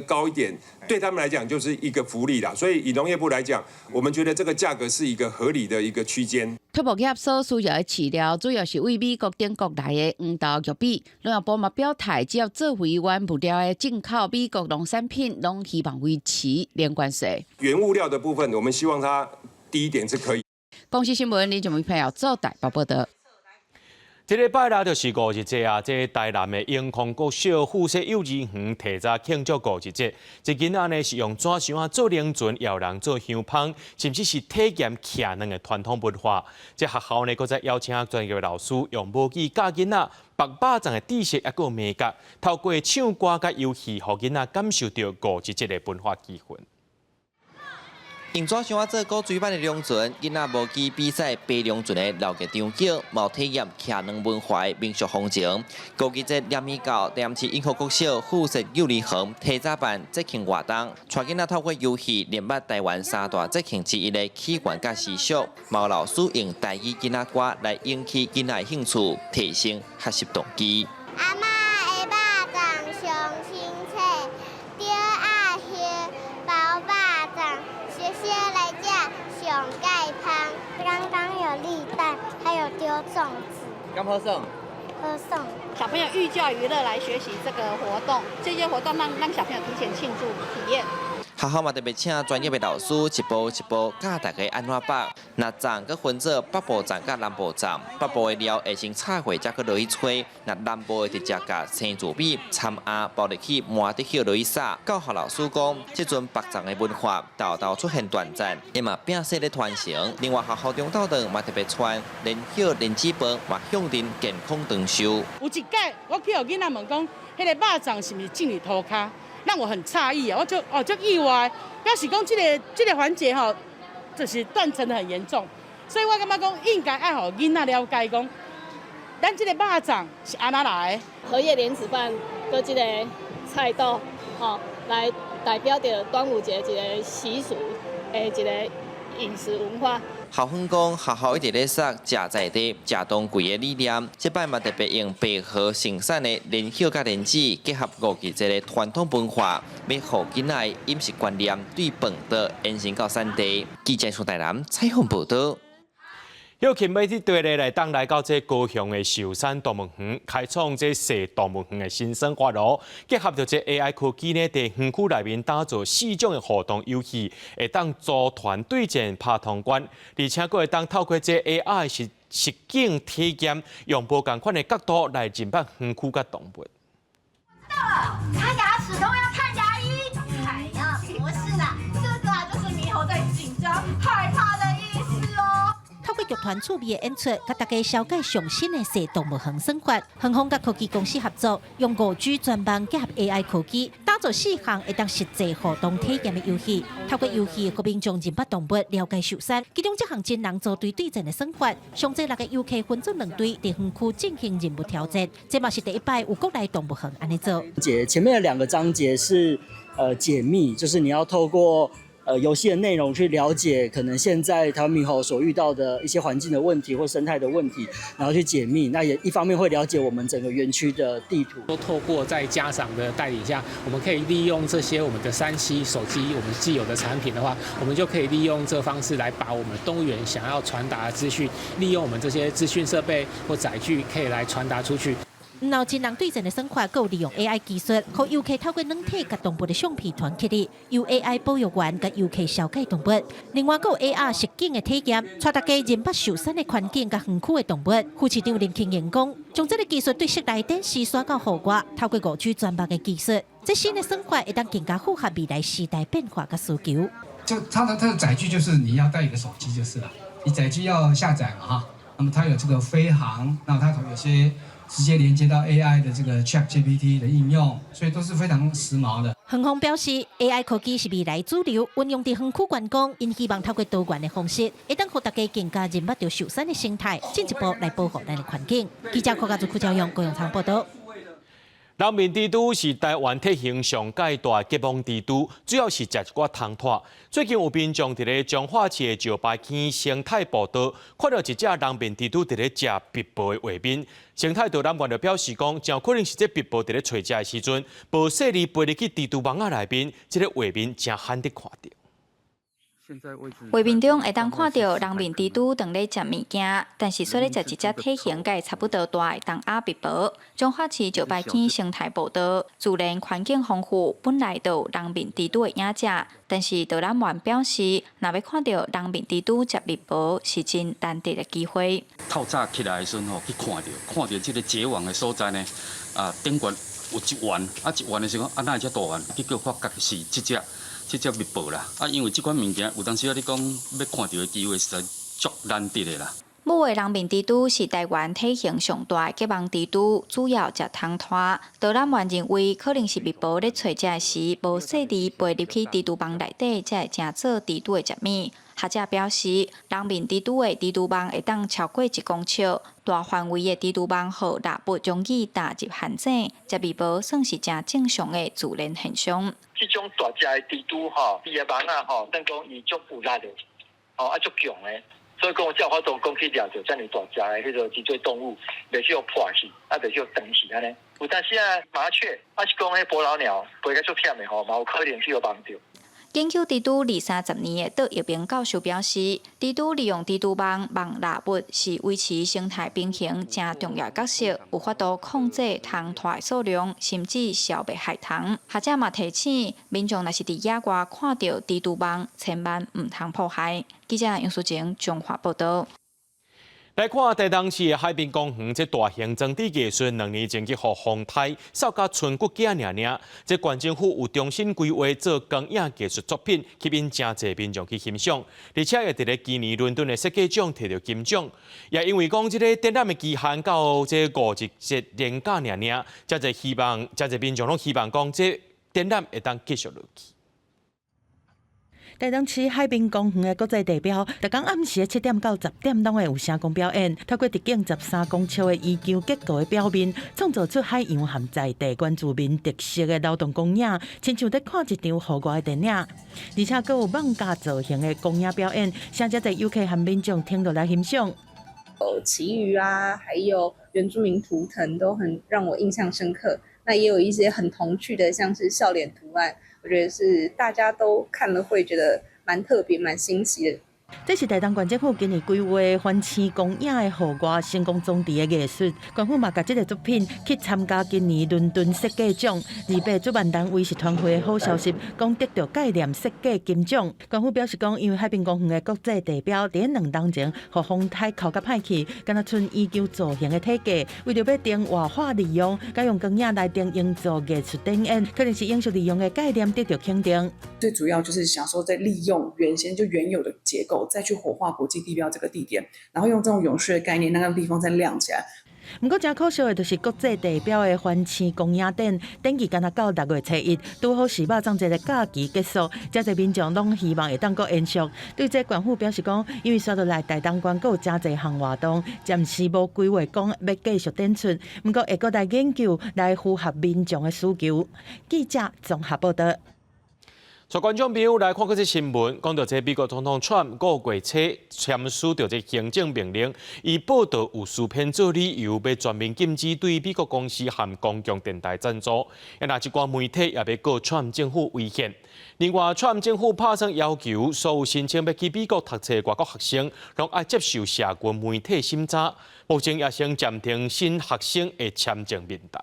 高一點，對他們來講就是一個福利啦。所以以農業部來講，我們覺得這個價格是一個合理的一個區間。畜牧業所需要的飼料，主要是為美國等國來的黃豆、玉米。農業部嘛表態，只要做為原物料的進口美國農產品，攏希望維持零關稅。原物料的部分，我們希望它低一點是可以。公視新聞林俊偉朋友做台北報導。這禮拜六就是五日節啊！這台南的永康國小附設幼兒園提早慶祝五日節。這囡仔呢是用紙箱仔做龍船，搖人做香蜂，甚至是體驗騎卵的傳統文化。這學校呢，閣再邀請專業的老師，用模具教囡仔縛肉粽的知識，抑閣有眉角，透過唱歌佮遊戲，予囡仔感受著五日節的文化氣氛。用紙箱仔做古錐版的龍船，囡仔模擬比賽爬龍船的鬧熱場景，嘛有體驗騎卵文化的民俗風情。五日節連綿到台南市永康國小附設幼兒園提早辦節慶活動，帶囡仔透過遊戲認捌台灣三大節慶之一的起源佮習俗，嘛有老師用台語囡仔歌來引起囡仔的興趣，提升學習動機。阿嬤的肉粽上清脆，著愛葉包肉粽，小小來食上蓋芳。剛剛有立蛋，還有丟粽子。敢好耍？好耍。小朋友寓教於樂來學習這個活動，這些活動讓小朋友提前慶祝體驗。學校嘛特別請專業的老師一步一步教大家按怎縛。若粽閣分做北部粽佮南部粽，北部的料會先炒過才閣落去炊，若南部的直接共生糯米、摻仔包入去麻的葉落去撒。教學老師講，這陣縛粽的文化沓沓出現斷層，伊嘛摒勢咧傳承。另外學校中晝頓嘛特別傳蓮葉蓮子飯，嘛向恁健康長壽。有一擺我去予囡仔問講，彼個肉粽是毋是種佇塗跤？讓我很詫異啊！我就哦足意外，表示講這個環節吼，就是斷層得很嚴重，所以我感覺講應該愛予囡仔了解講，咱這個肉粽是按怎來的。荷葉蓮子飯閣這個菜脯，吼，來代表著端午節一個習俗的一個飲食文化。校方講，學校一直咧說食在地、食當歸的理念，這擺嘛特別用白河盛產的蓮葉佮蓮子，結合五月節的傳統文化，欲予囡仔的飲食觀念對飯桌延伸到產地。記者出台南採訪報導。休閒欲佇對咧來當來到這高雄的壽山動物園，開創這踅動物園的新生活咯。結合著這 AI 科技呢，佇園區內面打造四種的互動遊戲，會當組團對戰拍通關，而且閣會當透過這 AI 實景體驗，用無仝款的角度來認捌園區佮動物。到了，他牙齒痛要看牙醫。哎呀，不是啦，這個啊就是獼猴在緊張害怕的意思哦。透過劇團趣味的演出，共大家紹介上新的踅動物園算法。園方佮科技公司合作，用5G 專網結合 AI 科技，打造四項會當實際互動體驗的遊戲。透過遊戲，予民眾認捌動物，了解壽山。其中這項真人組隊對戰的算法，上濟六个遊客分做兩隊，佇園區進行任務挑戰。這嘛是第一擺有國內動物園按呢做。節前面的兩個章節是解密，就是你要透過遊戲的內容去了解可能現在台灣獼猴所遇到的一些環境的問題或生態的問題，然後去解密。那也一方面會了解我們整個園區的地圖。都透過在家長的帶領下，我們可以利用這些我們的3C 手機，我們既有的產品的話，我們就可以利用這個方式來把我們動物園想要傳達的資訊，利用我們這些資訊設備或載具，可以來傳達出去。然後真人對戰的算法，閣有利用 AI 技術，予遊客透過軟體共動物的相片傳起來，由 AI 保育員共遊客紹介動物。另外，閣有 AR 實景的體驗，帶大家認捌壽山的環境佮園區的動物。副市長林慶英講，將這个技術對室內展示徙到戶外，透過5G 專網的技術，這新的算法會當更加符合未來時代變化佮需求。就它的載具就是你要帶一個手機就是了，你載具要下載嘛哈，那麼它有這個飛航，那它有些直接連接到 AI 的這個 ChatGPT 的應用，所以都是非常時髦的。園方表示，AI 科技是未來主流，運用佇園區觀光，𪜶希望透過多元的方式，會當予大家更加認捌著壽山的生態，進一步來保護咱的環境。記者柯家祖、柯教勇、高永昌報道。人面蜘蛛是台灣體型上蓋大的結網蜘蛛，主要是食一寡蟲豸。最近有民眾佇咧彰化市的石牌坑生態步道，看著一隻人面蜘蛛佇咧食蜜婆的畫面。生態導覽員就表示講，誠有可能是這蜜婆佇咧揣食的時陣，無細膩飛入去蜘蛛網仔內面，這個畫面誠罕得看著。畫面中會當看著人面蜘蛛當咧食物件，但是煞咧食一隻體型佮伊差不多大的桐仔蜜婆。彰化市石牌坑生態步道自然環境豐富，本來就有人面蜘蛛的影跡，但是導覽員表示，若欲看著人面蜘蛛食蜜婆是真難得的機會。透早起來的時陣吼，去看著，看著這個結網的所在呢，啊，頂懸有一丸，啊一丸的時候，啊哪會遮大丸？結果發覺是這隻。這隻蜜婆啦，啊，因為這款物件有當時啊，你講欲看著的機會實在足難得的啦。母的人面蜘蛛是台灣體型上大的結網蜘蛛，主要食蟲豸。導覽員認為，可能是蜜婆咧揣食時，無細膩飛入去蜘蛛網內底，才會成做蜘蛛的食物。學者表示，人面蜘蛛的蜘蛛網會當超過1公尺，大範圍的蜘蛛網予獵物容易踏入陷阱，食蜜婆算是誠正常的自然現象。這種大隻的蜘蛛吼，伊的網仔吼，等講伊足有力的，吼啊足強的，所以講才有法度講去掠著遮爾大隻的彼個脊椎動物，袂去予破去，啊袂去予斷去按呢。有當時啊麻雀，抑是講彼伯勞鳥飛甲足忝的吼，嘛有可能去予網著。研究蜘蛛二三十年的杜益明教授表示，蜘蛛利用蜘蛛網網獵物是維持生態平衡誠重要的角色，有法度控制蟲豸的數量，甚至消滅害蟲。學者嘛提醒民眾，若是佇野外看著蜘蛛網，千萬毋通破壞。記者楊淑靜彰化報道。來看台東市的海濱公園，這大型裝置藝術兩年前去予風颱掃甲賰骨仔爾爾。這縣政府有重新規劃做光影藝術作品，吸引誠濟民眾去欣賞，而且也佇咧今年倫敦的設計獎摕著金獎。也因為講這個展覽的期限到這五日節連假爾爾，誠濟希望，誠濟民眾攏希望講這展覽會當繼續落去。台東市海濱公園的國際地標，逐工暗時7點到10點，攏會有聲光表演。透過直徑13公尺的圓球結構的表面，創造出海洋和在地原住民特色的流動光影，親像佇看一場戶外的電影。而且閣有艋舺造型的光影表演，誠濟遊客和民眾停落來欣賞。有旗魚啊，還有原住民圖騰都很讓我印象深刻。那也有一些很童趣的，像是笑臉圖案。我覺得是大家都看了會覺得蠻特別、蠻新奇的。這是台東縣政府今年規劃環星光影的戶外聲光裝置的藝術，縣府嘛共這个作品去參加今年倫敦設計獎。28主辦單位是傳回的好消息，講得著概念設計金獎。縣府表示講，因為海濱公園的國際地標佇2冬前，予風颱哭甲歹去，敢若賰圓球造型的體格，為著欲定活化利用，改用光影來頂營造藝術展演，可能是永續利用的概念得著肯定。最主要就是想說，在利用原先就原有的結構，再去活化國際地標這個地點，然後用這種永續的概念，讓那個地方再亮起來。毋過，誠可惜的就是國際地標的環星光影展，展期干焦到6月初1，拄好是肉粽節的假期結束，誠濟民眾攏希望會當閣延續。對這縣府表示講，因為紲落來台東縣閣有誠濟項活動，暫時無規劃講欲繼續展出，毋過會閣來研究來符合民眾的需求。記者綜合報道。帶觀眾朋友來看這則新聞，講著這美國總統川普5月初簽署著這行政命令，伊報導有書騙做理由，欲全面禁止對美國公司和公共電台贊助。啊，若一寡媒體也欲告川普政府違憲。另外，川普政府拍算要求所有申請欲去美國讀冊的外國學生，攏愛接受社群媒體審查。目前也先暫停新學生的簽證名單。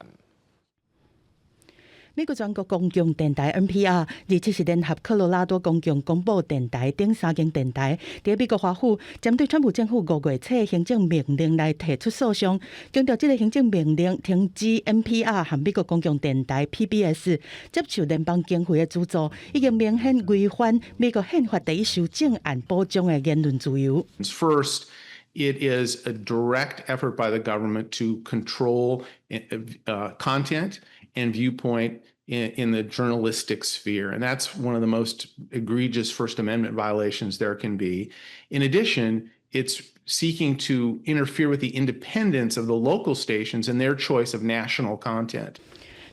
美國全國公共電臺 NPR，27是聯合科羅拉多公共廣播電臺等三間電臺，佇美國華府針對川普政府5月初行政命令來提出訴訟，強調這个行政命令停止 NPR 和美國公共電臺 PBS 接受聯邦經費的資助，已經明顯違反美國憲法第一修正案保障的言論自由。 First, it is a direct effort by the government to control content and viewpoint in the journalistic sphere. And that's one of the most egregious First Amendment violations there can be. In addition, it's seeking to interfere with the independence of the local stations and their choice of national content.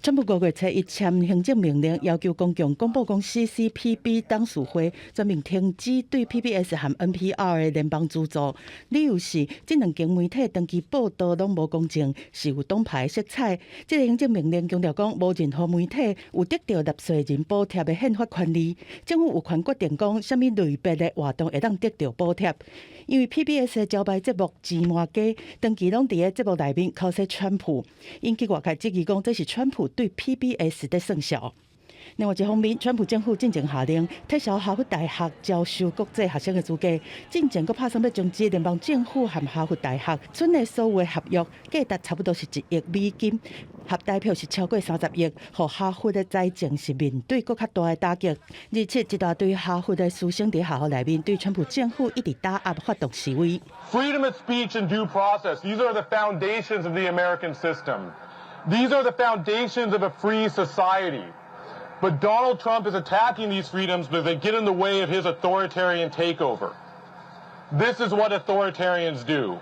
川普5月初一簽行政命令，要求公共廣播公司 CPB 董事會全面停止對 PBS 和 NPR 的聯邦資助，理由是這兩間媒體長期報導攏無公正，是有黨派色彩。這个行政命令強調講，無任何媒體有得著納稅人補貼的憲法權利，政府有權決定講啥物類別的活動會當得著補貼。因為 PBS 的招牌節目《芝麻街》長期攏佇咧節目內面口說川普，引起外界質疑講這是川普對 PBS 的算數。另外一方面，川普政府進前下令撤銷哈佛大學招收國際學生的資格，進前閣拍算欲終止聯邦政府和哈佛大學簽的所有的合約，價值差不多是1億美金，合台票是超過30億，予哈佛的財政是面對閣較大的打擊。27一大堆哈佛的師生佇學校內面對川普政府一直打壓發動示威。 Freedom of speech and due process, these are the foundations of the American system. These are the foundations of a free society. But Donald Trump is attacking these freedoms because they get in the way of his authoritarian takeover. This is what authoritarians do.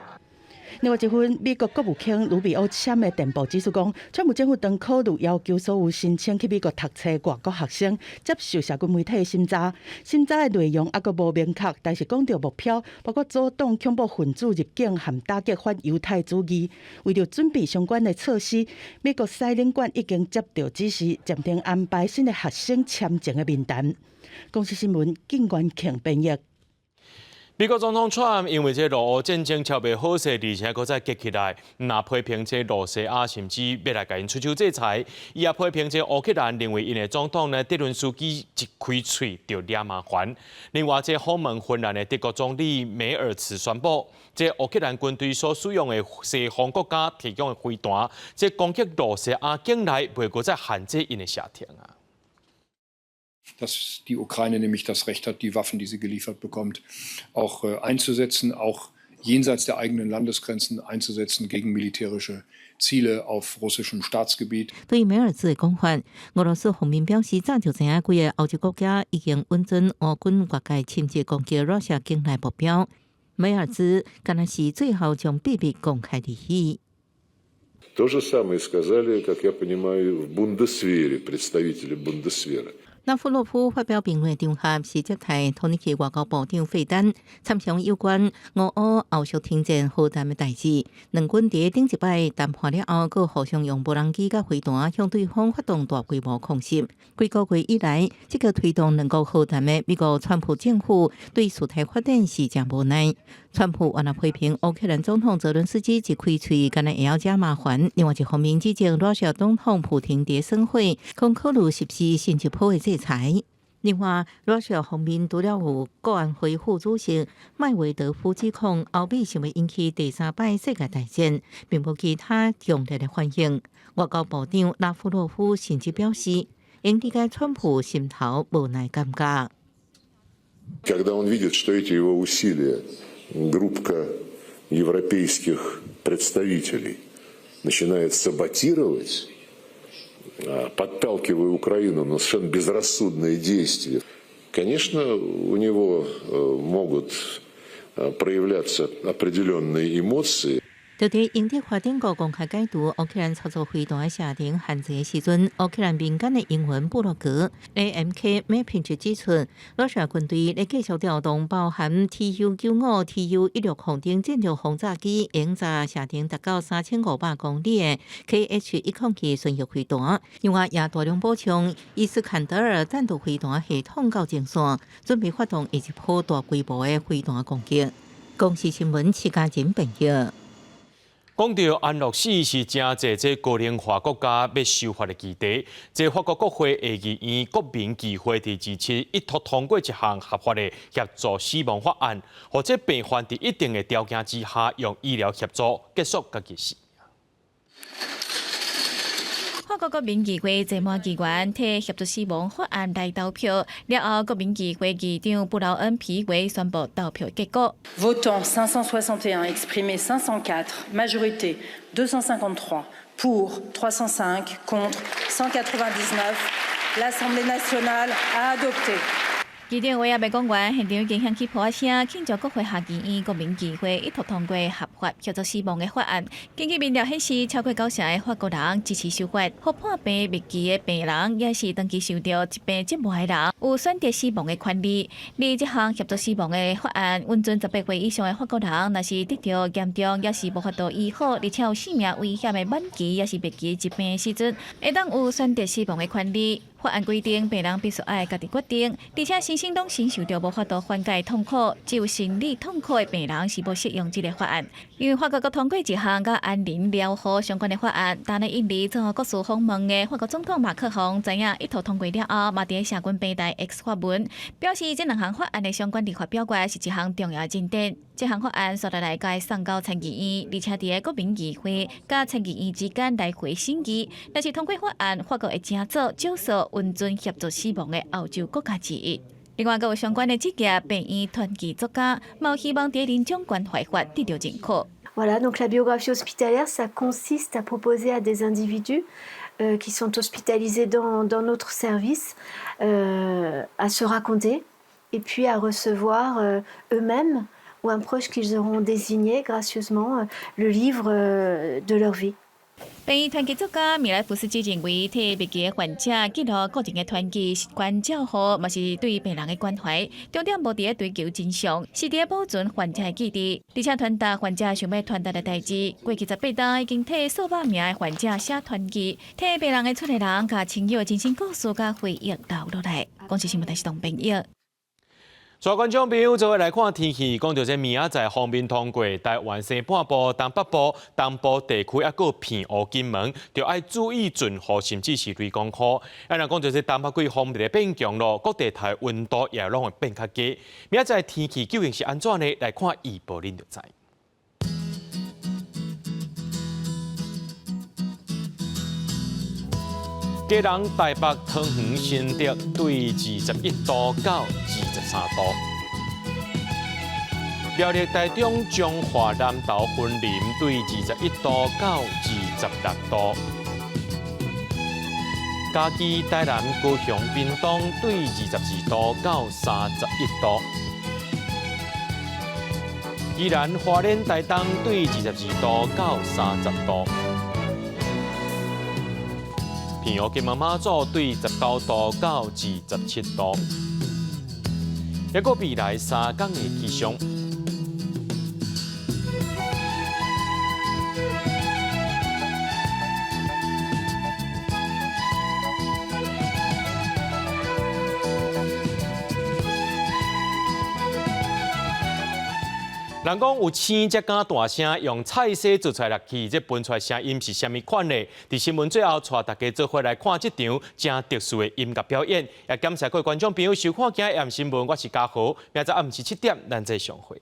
另外一份美國國務卿盧比歐簽的電報指出講，川普政府正考慮要求所有申請去美國讀冊外國學生接受社群媒體的審查，審查的內容猶閣無明確，但是講著目標包括阻擋恐怖分子入境和打擊反猶太主義。為著準備相關的措施，美國使領館已經接到指示，暫停安排新的學生簽證的名單。公視新聞靳元慶編譯。美國總統川普因為這俄烏戰爭超袂好勢，而且閣再激起來，若批評這羅西亞，甚至欲來共𪜶出手制裁。伊也批評這烏克蘭，認為𪜶的總統呢，澤倫斯基一開喙就惹麻煩。另外，這訪問芬蘭的德國總理梅爾茨宣布，這烏克蘭軍隊所使用的西方國家提供的飛彈，這攻擊羅西亞境內，袂閣再限制𪜶的射程啊。 Dass die Ukraine nämlich das Recht hat, die Waffen, die sie geliefert bekommt, auch einzusetzen, auch jenseits der eigenen Landesgrenzen einzusetzen gegen militärische Ziele auf russischem Staatsgebiet。對梅爾茲的講法，俄羅斯方面表示，早就知影幾个歐洲國家已經允准烏軍越界侵襲攻擊羅西亞境內目標。梅爾茲敢若是最後將秘密公開而已。 То же самое сказали, как я понимаю, в Бундесвере, представители Бундесвера。拉夫洛夫發表評論的場合是接替土耳其外交部長費丹參詳有關俄烏後續停戰和談的代誌。兩軍佇頂一擺談判了後，閣互相用無人機佮飛彈向對方發動大規模空襲。幾個月以來，這個推動兩國和談的美國川普政府對事態發展是誠無奈。川普原來批評烏克蘭總統澤倫斯基一開喙，敢若會曉惹麻煩。另外一方面，指責羅西亞總統普廷佇耍火，講考慮實施新一波的制裁。另外，羅西亞方面除了有國安會副主席麥維德夫指控歐美想欲引起第三擺世界大戰，並無其他強烈的反應。外交部長拉夫洛夫甚至表示，應理解川普心頭無奈感覺。 Когда он видит, что эти его усилия группка европейских представителей начинает саботировать, подталкивая Украину на совершенно безрассудные действия, конечно, у него могут проявляться определенные эмоции. 就佇英德法頂國公開解除烏克蘭操作飛彈的射程限制的時陣，烏克蘭民間的英文部落格 AMK Mapping 指出，羅西亞軍隊咧繼續調動包含 TU-95、TU-160等戰略轟炸機，轟炸射程達到3500公里的 KH-102巡弋飛彈，另外也大量補充伊斯坎德爾彈道飛彈系統到前線，準備發動一波大規模的飛彈攻擊。公視新聞徐家仁編譯。講到安樂死是誠濟這高齡化國家欲修法的議題。這法國國會下議院國民議會佇27一讀通過一項合法的協助死亡法案，予這病患佇一定的條件之下，用醫療協助結束家己死。法國國民議會坐滿議員提協助死亡法案來投票，了後國民議會議長布勞恩皮維宣布投票結果。 Votants 561, exprimés 504, majorité 253, pour 305, contre 199. L'Assemblée nationale a adopté. 議長話猶未講完，現場已經響起噗仔聲，慶祝國會下議院國民議會一讀通過合法協助死亡的法案。根據民調顯示，超過九成的法國人支持修法，予破病末期的病人，也是長期受著疾病折磨的人，有選擇死亡的權利。而這項協助死亡的法案，允准18歲以上的法國人，若是得著嚴重，也是無法度醫好，而且有性命危險的晚期，也是末期疾病的時陣，會當有選擇死亡的權利。法案規定，病人必須愛家己決定，而且身心攏承受著無法度緩解痛苦，只有生理痛苦的病人是無適用這个法案。因為法國閣通過一項佮安寧療護相關的法案，但咧印尼做國事訪問的法國總統馬克宏知影一讀通過了後，嘛佇社群平台 X 發文，表示這兩項法案的相關立法表決是一項重要進展。這項法案紲落來該送到參議院，而且佇個國民議會佮參議院之間來回審議。若是通過法案，法國會成做少數允准協助死亡的歐洲國家之一。另外，閣有相關的職業病院傳記作家，嘛希望佇臨終關懷法得著認可。 Voilà, donc la biographie hospitalière, ça consiste à proposer à des individus qui sont hospitalisés dans notre service à se raconter et puis à recevoir eux-mêmes ou un proche qu'ils auront désigné gracieusement le livre de leur vie. 病院傳記作家米萊夫斯基認為，替末期的患者記錄個人的傳記是關照護，嘛是對病人的關懷。重點無佇咧追求真相，是佇咧保存患者的記憶，而且傳達患者想欲傳達的代誌。過去18冬已經替數百名的患者寫傳記，替病人的厝內人共親友的人生故事佮回憶留落來。公視新聞台是董編譯。所觀眾朋友，做伙來看天氣，講著這明仔載鋒面通過台灣西半部、東北部、東部地區，抑閣澎湖金門，著愛注意陣雨，甚至是雷公雨。啊，若講著這東北季風佇咧變強咯，各地頭溫度也攏會變較低。明仔載天氣究竟是按怎呢？來看預報恁就知。基隆、台北、桃園、新竹對21度到23度；苗栗、台中、彰化、南投、雲林對21度到26度；嘉義、台南、高雄、屏東對22度到31度；宜蘭、花蓮、台東對22度到30度。澎湖金門馬祖對19度到27度，抑閣未來3工的氣象。人講有青才敢大聲，用菜色做出來樂器，這分出來聲音是啥物款呢？佇新聞最後，帶大家做伙來看這場誠特殊的音樂表演。也感謝各位觀眾朋友收看今日新聞，我是嘉豪，明仔暗時7點，咱再相會。